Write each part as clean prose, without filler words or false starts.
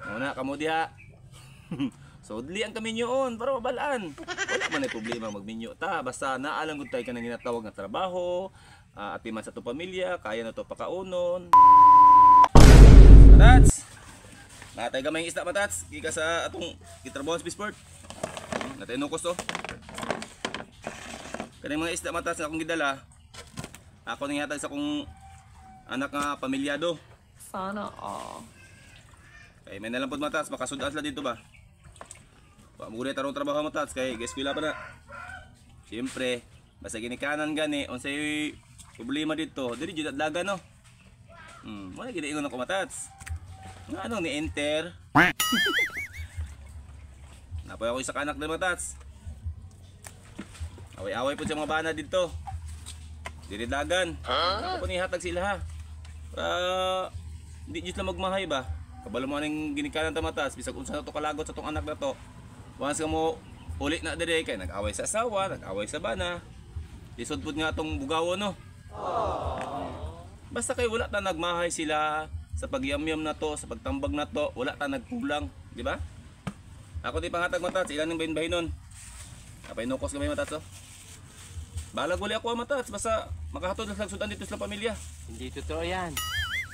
Muna kamo diha. Sudli ang kaminyoon para mabalaan. Wala man ay problema magminyo ta basta naalang gud tay kanang ginatawag nga trabaho, atiman sa to pamilya, kaya na to pakaunon. Matats. Natay gamay isda, matats, gikan sa atong gitrabaho sa Fishport. Natay nukos to. Kaning mga isda, matats, nga akong gidala. Ako ning hatag sa akong anak nga pamilyado. Sana all. Kay may nalang pod, matats, makasudan sila dito ba. Pa mo tarong trabaho, matats, kay eskwela pa na. Siyempre, basta ginikanan gani unsay problema dito, diri jud adlagan no. Wala gid ingon ako, matats. Nga anong ni enter? Napoy ako isa ka anak din, matats. Away-away po sa mga bana dito. Diri dagan. Ako po nihatag sila ha. Para hindi jud sila magmahay ba. Kabalo mo aning ginikanan ta, matats, bisag unsa na to kalagot sa tong anak na to. Once ka mo uli na dire kay nag-away sa asawa, nag-away sa bana. Lisod pud nga atong bugawo no. Basta kay wala ta nagmahay sila sa pagyamyam na to, sa pagtambag na to, wala ta nagkulang, di ba? Ako di pangatag, matats, ilan ng bahin-bahinon. Apay nukos gamay, matats oh. Balag uli ako matats, basta makahatod lang sa dito sa pamilya. Hindi totoo yan.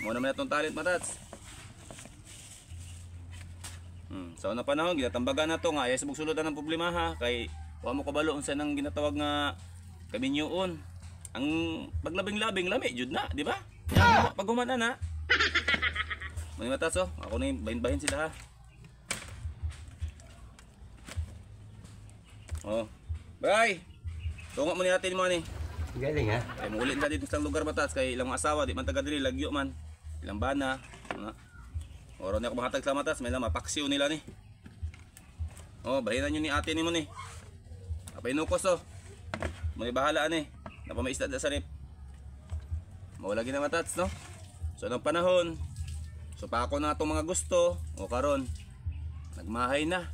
Mo naman atong talent, matats. Sa unang panahon ginatambagan na to nga ayaw sa suludan ng problema ha, kay wa mo kabalo unsa nang ginatawag nga kaminyoon. Ang paglabing-labing lami jud na, di ba? Pag human na na. Mani matats oh, ako ni bahin-bahin sila ha. Oh. Bye. Tungo mo ni atin mo ani. Galing ha? Kay muuli na dito sa lugar, matats, kay ilang mga asawa di man taga diri, lagyo man. Ilang bana. Ano. Oro ni ako mahatag sa matats, may lang mapaksiw nila ni. Oh, bahinan nyo ni ate ni mo ni. Apay nukos oh. May bahala ani. Napa may isda sa rip. Mawala gina matats no. So anong panahon? So pa ako na atong mga gusto o karon nagmahay na.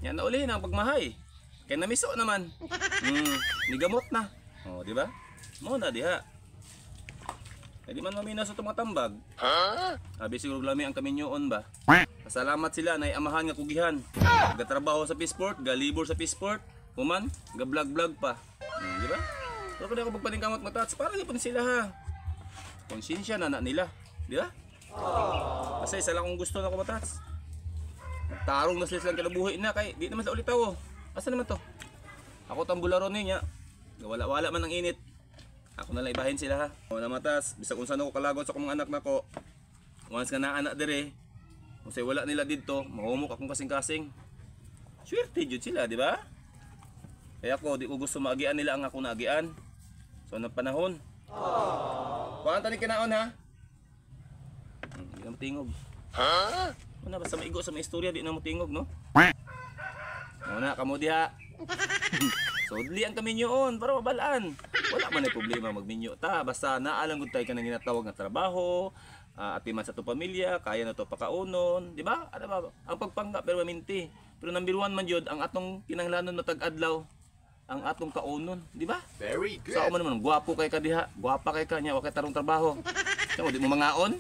Yan na uli na ang pagmahay. Kay namiso naman. Nigamot na. Oh, di ba? Mo na diha. Hindi man mamina sa itong mga tambag. Abi siguro lami ang kaminyoon ba. Pasalamat sila na amahan nga kugihan. Gatrabaho sa Fishport, galibor sa Fishport, human, ga-vlog-vlog pa. Di ba? Pero kung ako pagpaningkamot matats, para di pa sila ha. Konsensya na na nila, di ba? Kasi isa lang akong gusto na ko matats. Tarong na sila silang kinabuhi na kay di naman sa ulitaw. Oh. Asa naman to? Ako tambularo niya. Wala-wala man ang init. Ako na lang ibahin sila ha. O na matas, bisag unsa na ko kalagot sa akong mga anak nako. Once nga naa anak dire, kung say wala nila didto, mahumok akong kasing-kasing. Swerte jud sila, di ba? Kaya ako di ko gusto maagian nila ang ako naagian. So anong panahon? Kuan ta ni kinaon ha? Di na motingog. Ha? Una basta maigo sa mga istorya di na motingog no. Muna kamo diha. Sudli ang kaminyoon para mabalaan. Wala man ay problema magminyo ta basta naalang gud tay kanang ginatawag nga trabaho, atiman sa to pamilya, kaya na to pakaunon, di ba? Ano ba? Ang pagpangga pero maminti. Pero number one man jud ang atong kinahanglanon matag adlaw, ang atong kaunon, di ba? Very Sa man naman gwapo kay ka diha, gwapa kay ka nya wa kay tarong trabaho. Kamo di mo mangaon?